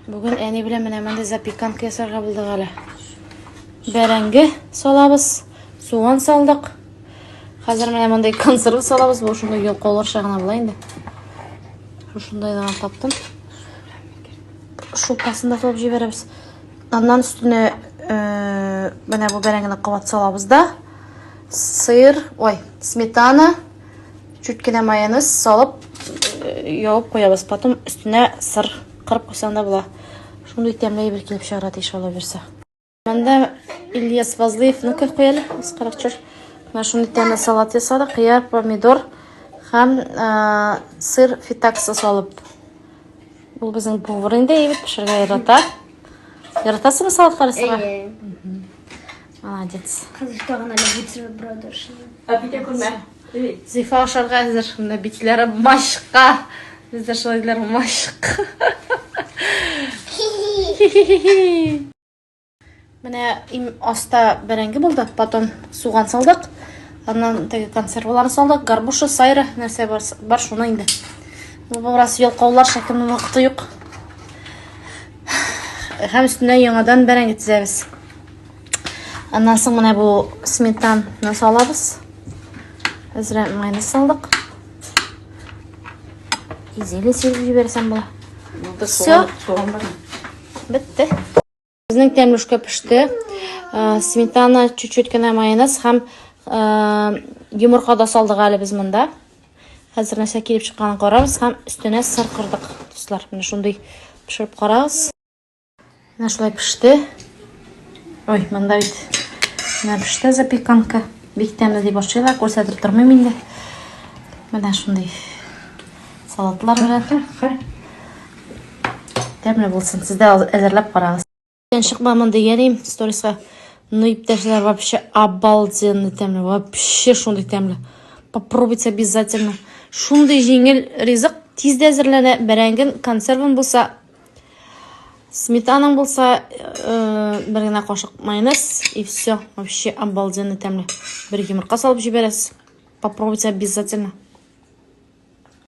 Бүген әни белән менә мондый запеканка ясарга булдык әле. Бәрәңге салабыз, суган салдык. Хәзер менә мондый консерва салабыз. Бу шундый ялкауларча гына була инде. Шушындай гына таптым. Шулпасын да салып җибәрәбез. Аннан өстенә э, менә бу бәрәңгене кабат салабыз да. Сыр, ой, сметана, Чуть кенә майонез салып э, ябып куябыз. Потом өстенә сыр кырып куйсаң да була. Шундый тәмле әйбер килеп чыгара тиеш ала бирсә. Монда Ильяс Фазлыев, ну-ка куй әле, аскарак төшер. Менә шундый тәмле салат ясады. Кыяр, помидор һәм э, сыр фитаксы салып. Ул безнең повар инде, әйбәт пешерергә ярата. Яратасыңмы салатлар ясарга? Әйе. Молодец. Хәзер тагын әле бутерброд ашыйм. Ә битә күрмә. Зифа ашарга әзер. Менә битләре машка. Бездә шулай диләр, машка. Менә им аста бәрәңге булды, потом суган салдык. Аннан теге консерваларны салдык, горбуша, сайра, нәрсә бар, бар шуны инде. Бу бераз ялкаулар шәкемнең вакыты юк. Һәм өстенә яңадан бәрәңге тезәбез. Аннан соң менә бу сметанны салабыз. Әзрәк майонез салдык. Зелень сибеп җибәрсәм була. Все. Суган бар. Бетте. Безнең тәмлүшкә пеште. Э, сметана, чуть-чуть кенә майонез һәм э, йомырка да салдык әле без монда. Хәзер нәрсә килеп чыкканын карарбыз һәм өстенә сыр кырдык, дуслар. Менә шундый пешереп карагыз. Менә шулай пеште. Ой, монда бит менә пеште запеканка. Бик тәмле дип ашыйлар, күрсәтеп тормыйм инде. Менә шундый салатлар белән. Тәмле булсын. Сез дә әзерләп карагыз. Мен чыкмамын дигән идем сториска. Ну, иптәшләр, вообще обалденный тәмле. Вообще шундый тәмле. Попробуйте обязательно. Шундый җиңел ризык, тиз дә әзерләнә. Бәрәңген консервын булса, Сметанаң булса, э, бер генә кашык майонез и все. Вообще обалденно тәмле. Бер йомырка салып җибәрәсез. Попробуйте обязательно.